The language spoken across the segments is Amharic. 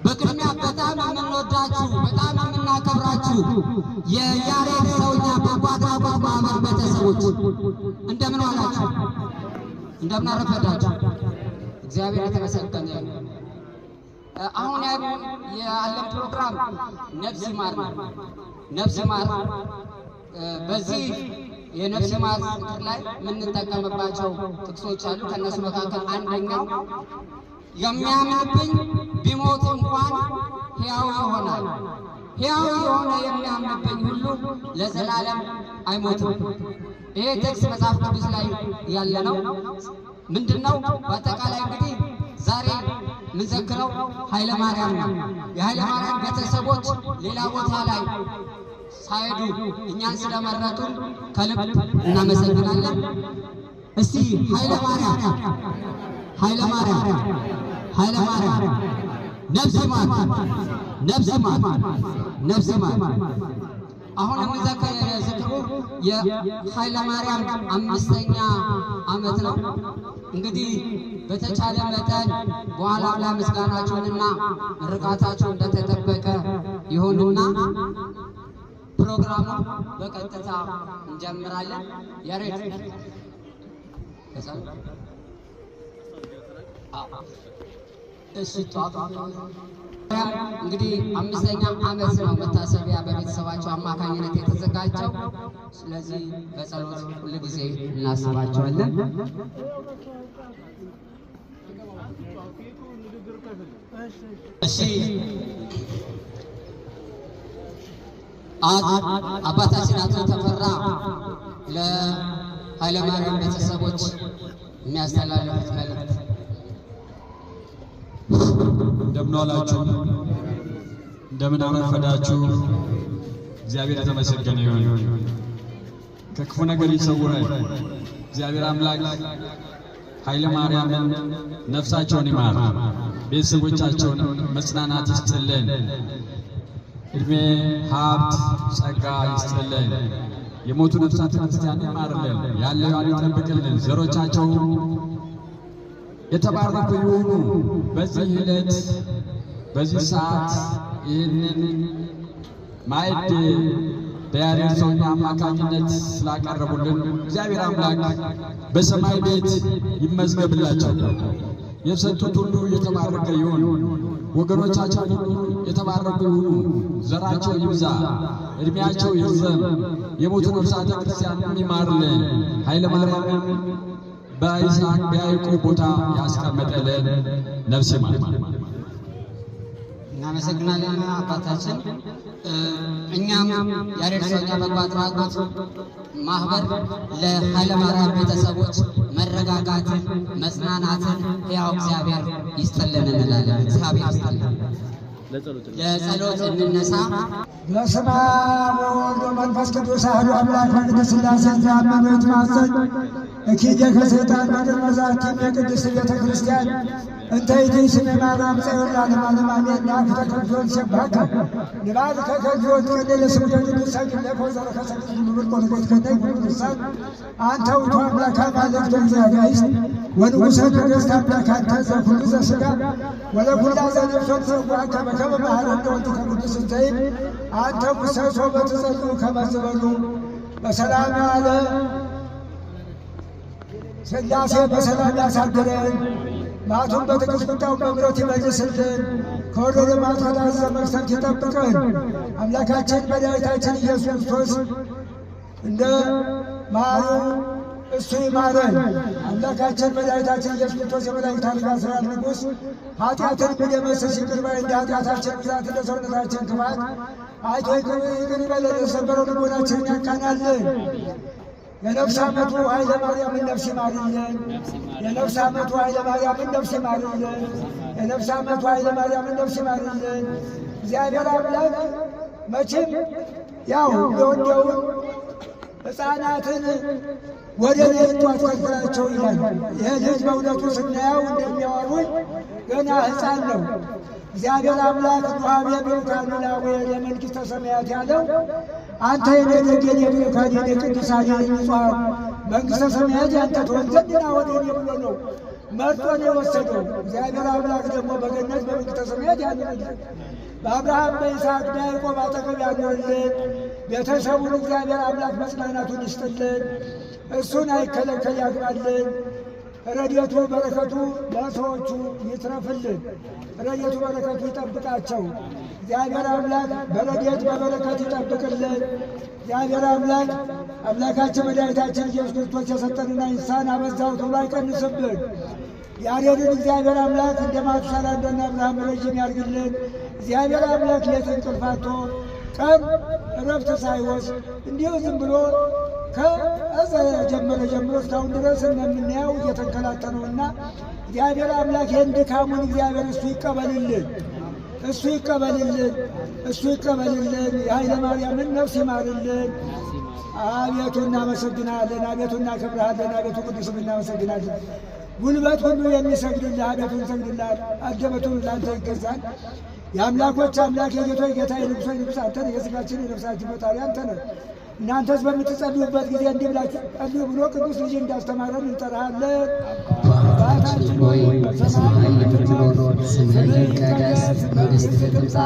በቅድሚያ በጣም የምንወዳችሁ፣ በጣም የምናከብራችሁ የያሬድ ሰውኛ በጎ አድራጎት ማህበር ቤተሰቦች እንደምን ዋላችሁ? እንደምን አረፈዳችሁ? እግዚአብሔር የተመሰገነ ይሁን። አሁን ያለን ፕሮግራም ነፍስ ይማር ነው። ነፍስ ይማር። በዚህ የነፍስ ይማር ዝክር ላይ የምንጠቀምባቸው ጥቅሶች አሉ። ከእነሱ መካከል አንደኛው የሚያምንብኝ ቢሞት እንኳን ሕያው ይሆናል፣ ሕያው የሆነ የሚያምንብኝ ሁሉ ለዘላለም አይሞትም። ይሄ ጥቅስ መጽሐፍ ቅዱስ ላይ ያለ ነው። ምንድን ነው? በአጠቃላይ እንግዲህ ዛሬ የምንዘክረው ኃይለ ማርያም ነው። የኃይለ ማርያም ቤተሰቦች ሌላ ቦታ ላይ ሳይሄዱ እኛን ስለመረጡን ከልብ እናመሰግናለን። እስቲ ኃይለ ማርያም፣ ኃይለ ማርያም፣ ኃይለ ማርያም፣ ነፍስ ይማር፣ ነፍስ ይማር፣ ነፍስ ይማር። አሁን የምንዘክር ዝክሩ የኃይለ ማርያም 5ኛ ዓመት ነው። እንግዲህ በተቻለ መጠን በኋላ ላይ ምስጋናችሁንና ምርቃታችሁ እንደተጠበቀ ይሁንና ፕሮግራሙን በቀጥታ እንጀምራለን። ያሬድ፣ እሺ፣ ጧፍ እንግዲህ 5ኛ ዓመት ነው መታሰቢያ በቤተሰባቸው አማካኝነት የተዘጋጀው። ስለዚህ በጸሎት ሁል ጊዜ እናስባቸዋለን። እሺ፣ አባታችን አቶ ተፈራ ለኃይለማርያም ቤተሰቦች የሚያስተላልፉት መልእክት። እንደምን ዋላችሁ? እንደምን አረፈዳችሁ? እግዚአብሔር የተመሰገነ ይሁን። ከክፉ ነገር ይሰውረን። እግዚአብሔር አምላክ ኃይለ ማርያምን ነፍሳቸውን ይማር፣ ቤተሰቦቻቸውን መጽናናት ይስጥልን፣ እድሜ፣ ሀብት፣ ጸጋ ይስጥልን። የሞቱ ነፍሳት ክርስቲያን ይማርልን፣ ያለውን ይጠብቅልን፣ ዘሮቻቸው የተባረኩ ይሁኑ። በዚህ ዕለት በዚህ ሰዓት ይህንን ማዕድ በያሬድ ሰውኛ አማካኝነት ስላቀረቡልን እግዚአብሔር አምላክ በሰማይ ቤት ይመዝገብላቸው። የሰጡት ሁሉ የተባረከ ይሁን። ወገኖቻቸው ሁሉ የተባረኩ ይሁኑ። ዘራቸው ይብዛ፣ እድሜያቸው ይርዘም። የሞቱ ነፍሳተ ክርስቲያን ይማርልን። ኃይለ ማርያምን በይስሐቅ በያዕቆብ ቦታ ያስቀመጠልን ነፍስ ይማር። እናመሰግናለን አባታችን። እኛም ያሬድ ሰውኛ በጎ አድራጎት ማህበር ለኃይለማርያም ቤተሰቦች መረጋጋትን፣ መጽናናትን ሕያው እግዚአብሔር ይስጥልን እንላለን። እግዚአብሔር ይስጥልን። ለጸሎት እንነሳ። በስመ አብ ወወልድ ወመንፈስ ቅዱስ አሐዱ አምላክ በቅድስት ሥላሴ ዘአመኑ ይትማፀን እኪደ ከሰይጣን በቅድመ ዛቲ የቅድስት ቤተ ክርስቲያን እንተ ይእቲ ስመ ማርያም ጽዮን ለዓለመ ዓለም አሜን። ናኩተ ከልጆን ሰባከ ንባርከ ከልጆን ቀደለ ስምከ ቅዱስ ሰግለከ ወዘረከ ሰግድ ምብርቆ ንጎት ከነይ ቅዱሳን አንተ ውእቱ አምላከ አማልክት ወእግዚአብሔር ወንጉሠ ነገሥት አምላክ አንተ ዘኩሉ ዘሥጋ ወለኩላ ዘነፍስ ወዘዋከ በከመ መሐረነ ወልድከ ቅዱስ እንተይብ አንተ ሙሰሶ በትጸልዩ ከመ ዝበሉ በሰላም አለ ሥላሴ በሰላም ያሳድረን። መዓቱን በጥቂት ቁጣውን በምሕረት ይመልስልን። ከወረደ መዓት ከታዘዘ መቅሰፍት ይጠብቀን። አምላካችን መድኃኒታችን ኢየሱስ ክርስቶስ እንደ ማሩ እሱ ይማረን። አምላካችን መድኃኒታችን ኢየሱስ ክርስቶስ የመላእክት አለቃ የሠራዊት ንጉሥ ኃጢአትን የሚደመስስ ይቅር ባይ እንደ ኃጢአታችን ብዛት እንደ ሰውነታችን ክፋት አይቶ ይቅር ይበለን፣ የሰበረው ልቦናችንን ያቃናልን። የነፍስ ዓመቱ ኃይለ ማርያምን ነፍስ ይማርልን። የነፍስ ዓመቱ ኃይለ ማርያምን ነፍስ ይማርልን። የነፍስ ዓመቱ ኃይለ ማርያምን ነፍስ ይማርልን። እግዚአብሔር አምላክ መቼም ያው የወደውን ሕፃናትን ወደ እኔ ይምጡ አትከልክላቸው ይላል። ይህ ልጅ በእውነቱ ስናየው እንደሚያወሩኝ ገና ሕፃን ነው። እግዚአብሔር አምላክ ኑኃሜ ብሩካን ላዌ ለመንግሥተ ሰማያት ያለው አንተ የኔ ደግ የኔ ብሩካን የኔ ቅዱሳን የኔ ንጹሐን መንግሥተ ሰማያት ያንተ ትሆን ዘንድ ና ወደ እኔ ብሎ ነው መርጦ ነው የወሰደው። እግዚአብሔር አምላክ ደግሞ በገነት በመንግሥተ ሰማያት ያኑርልን። በአብርሃም በይስሐቅ በያዕቆብ አጠገብ ያኑርልን። ቤተሰቡን እግዚአብሔር አምላክ መጽናናቱን ይስጥልን። እሱን አይከለከል ያግባልን። ረድኤቱ በረከቱ ለሰዎቹ ይትረፍልን። ረድኤቱ በረከቱ ይጠብቃቸው። እግዚአብሔር አምላክ በረድኤት በበረከት ይጠብቅልን። እግዚአብሔር አምላክ አምላካችን መድኃኒታችን ኢየሱስ ክርስቶስ የሰጠንና ይንሳን አበዛው ብሎ አይቀንስብን። ያሬድን እግዚአብሔር አምላክ እንደ ማቱሳላ እንደነ አብርሃም ረጅም ያርግልን። እግዚአብሔር አምላክ ሌት እንቅልፍ አጥቶ ቀን እረፍት ሳይወስድ እንዲሁ ዝም ብሎ ከእዛ ጀመረ ጀምሮ እስካሁን ድረስ እንደምናየው እየተንከላተ ነውና እግዚአብሔር አምላክ ይህን ድካሙን እግዚአብሔር እሱ ይቀበልልን፣ እሱ ይቀበልልን፣ እሱ ይቀበልልን። የኃይለ ማርያምን ነፍስ ይማርልን። አቤቱ እናመሰግናለን፣ አቤቱ እናከብርሃለን፣ አቤቱ ቅዱስም እናመሰግናለን። ጉልበት ሁሉ የሚሰግድልህ አቤቱ እንሰግድልሃል፣ አንደበቱ ለአንተ ይገዛል። የአምላኮች አምላክ የጌቶች ጌታ የንጉሶች ንጉሥ አንተ ነህ። የሥጋችን የነፍሳችን ፈጣሪ አንተ ነህ። እናንተስ በምትጸልዩበት ጊዜ እንዲህ ብላችሁ ጸልዩ ብሎ ቅዱስ ልጅ እንዳስተማረን እንጠራሃለን። አባታችን ሆይ በሰማይ የምትኖር፣ ስምህ ይቀደስ፣ መንግሥትህ ትምጣ፣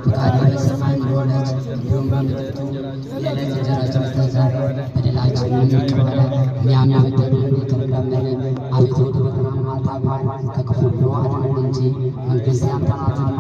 ፈቃድህ በሰማይ እንደሆነች እንዲሁም በምድር ትሁን። የዕለት እንጀራችንን ስጠን ዛሬ፣ በደላችንን ይቅር በለን እኛም የበደሉንን ይቅር እንደምንል፣ አቤቱ ወደ ፈተና አታግባን፣ ከክፉ ሁሉ አድነን እንጂ መንግሥት ያንተ ናትና፣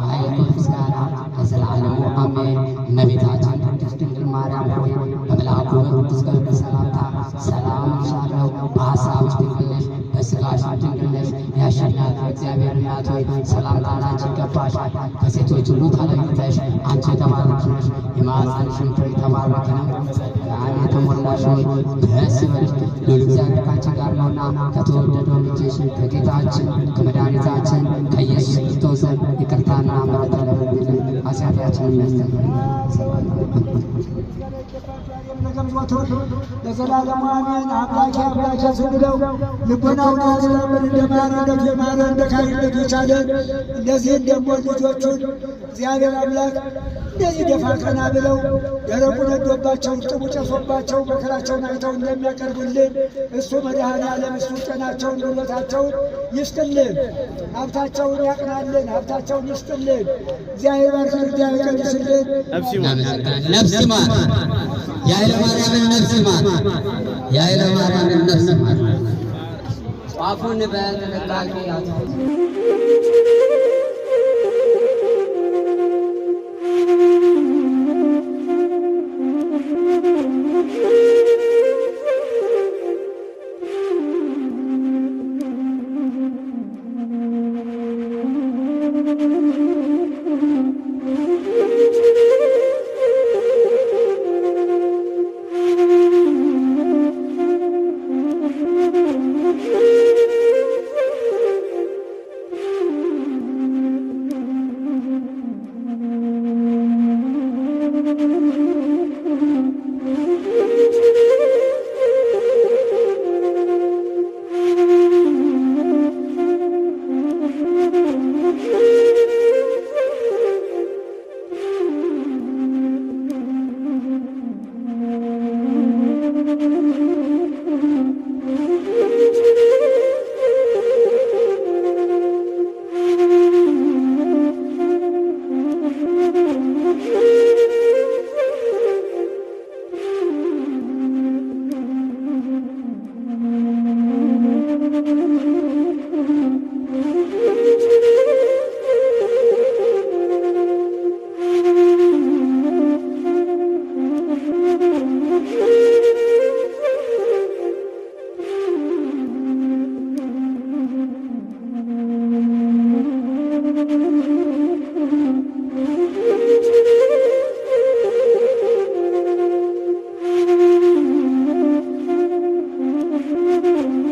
ኃይል፣ ክብር፣ ምስጋና ለዘላለሙ አሜን። እመቤታችን ቅድስት ድንግል ማርያም ሆይ በመልአኩ በቅዱስ ገብርኤል ሰላምታ ሰላም እልሻለሁ። በሐሳብሽ ድንግል ነሽ፣ በሥጋሽም ድንግል ነሽ። የአሸናፊ እግዚአብሔር እናት ሆይ ሰላምታ ላንቺ ይገባሻል። ከሴቶች ሁሉ ተለይተሽ አንቺ የተባረክሽ ነሽ፣ የማኅፀንሽም ፍሬ የተባረከ ነው። ጸጋን የተሞላሽ ሆይ ደስ ይበልሽ፣ ልዑል እግዚአብሔር ከአንቺ ጋር ነውና ከተወደደው ልጅሽ ከጌታችን ከመድኃኒታችን ከኢየሱስ ክርስቶስ ዘንድ ይቅርታና ምሕረትን ለምኝልን ኃጢአታችንን ያስተሰርይልን። ለዘላለሙ አሜን። አምላኬ አምላኬ ስንለው ልቦናውን ያጽናልን፣ እንደ መሐሪነቱ የማረ እንደ ካሪነቱ የቻለን እነዚህን ደግሞ ልጆቹን እግዚአብሔር አምላክ እንደዚህ ደፋ ቀና ብለው ደረቁ ነዶባቸው እርጥቡ ጨሶባቸው መከራቸውን አይተው እንደሚያቀርቡልን እሱ መድኃኔ ዓለም እሱ ጤናቸውን ጉልበታቸውን ይስጥልን፣ ሀብታቸውን ያቅናልን፣ ሀብታቸውን ይስጥልን። እግዚአብሔር ባርክልን፣ እግዚአብሔር ይቀድስልን። እናመሰግናለን። ነፍስ ይማር። የኃይለ ማርያምን ነፍስ ይማር። የኃይለ ማርያምን ነፍስ ይማር። ጧፉን በጥንቃቄ አጥፉት።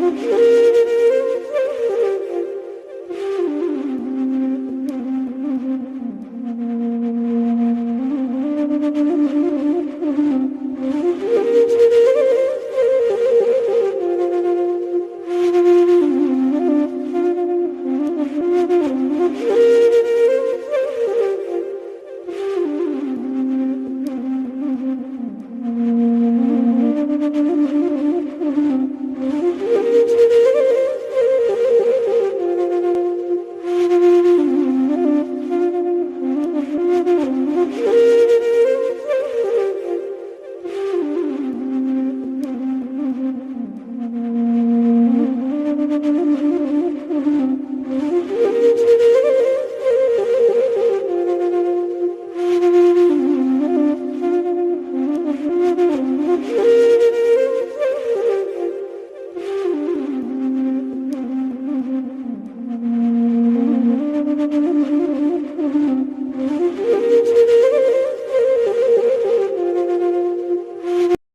Thank you.